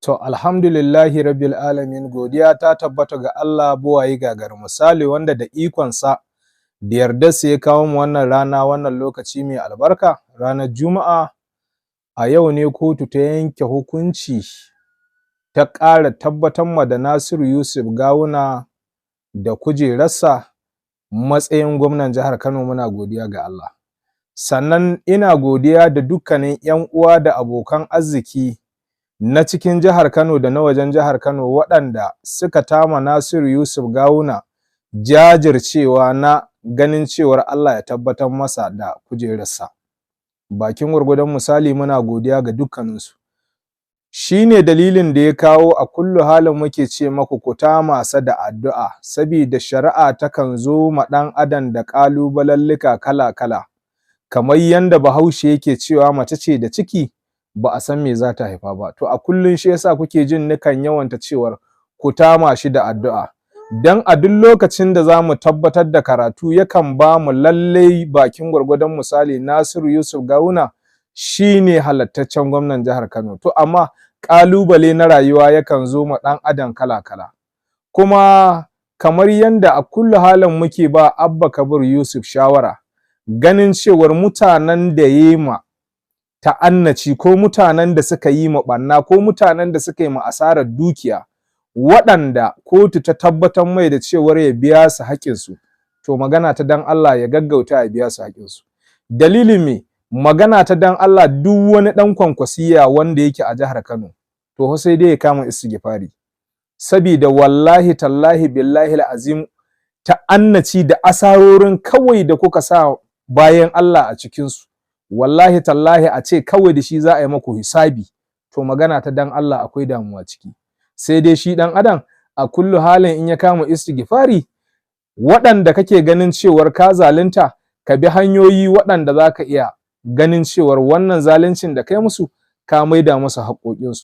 To, alhamdulillahi rabbil alamin, godiya ta tabbata ga Allah buwayi gagar misali, wanda da ikonsa da yardarsa ya kawo mu wannan rana, wannan lokaci mai albarka, ranar Juma'a. A yau ne kotu ta yanke hukunci, ta ƙara tabbatar ma da Nasiru Yusuf Gawuna da kujerarsa matsayin gwamnan jihar Kano. Muna godiya ga Allah. Sannan ina godiya da dukkanin 'yan uwa da abokan arziki na cikin jihar Kano da na wajen jihar Kano waɗanda suka tama Nasiru Yusuf Gawuna jajircewa na ganin cewar Allah ya tabbatar masa da kujerarsa. Bakin gwargwadon misali, muna godiya ga dukkaninsu. Shi ne dalilin da ya kawo a kullu halin muke ce maku ku tama sa da addu'a, sabida shari'a takan zo ma ɗan adam da ƙalubalallika kala-kala. Kamar yanda Bahaushe yake cewa, mace ce da ciki ba a san me za ta haifa ba. To, a kullum shi yasa kuke jin nikan yawanta cewar ku tama shi da addu'a. Dan a duk lokacin da za mu tabbatar da karatu, yakan ba mu lallai bakin gwargwadon misali Nasiru Yusuf Gawuna shi ne halattaccen gwamnan jihar Kano. To, amma ƙalubale na rayuwa yakan zo ma ɗan adam kala-kala. Kuma kamar yanda a kullu halin muke ba Abba Kabir Yusuf shawara, ganin cewar mutanen da ya ma ta'annaci, ko mutanen da suka yi ma ɓanna, ko mutanen da suka yi ma asarar dukiya, waɗanda kotu ta tabbatar mai da cewar ya biya su haƙƙinsu, to magana ta dan Allah, ya gaggauta ya biya su haƙƙinsu. Dalilin me? Magana ta dan Allah, duk wani ɗan Kwankwasiya wanda yake a jihar Kano, to sai dai ya kama istighfari, sabida wallahi tallahi billahi azim, ta'annaci da asarorin kawai da kuka sa bayan Allah a cikinsu, wallahi tallahi, a ce kawai da shi za a yi maku hisabi, to magana ta dan Allah, akwai damuwa ciki. Sai dai shi dan adam a kullu halin in ya kama istighfari, waɗanda kake ganin cewar ka zalunta, ka bi hanyoyi waɗanda za ka iya ganin cewar wannan zaluncin da kai musu, ka maida musu haƙoƙinsu.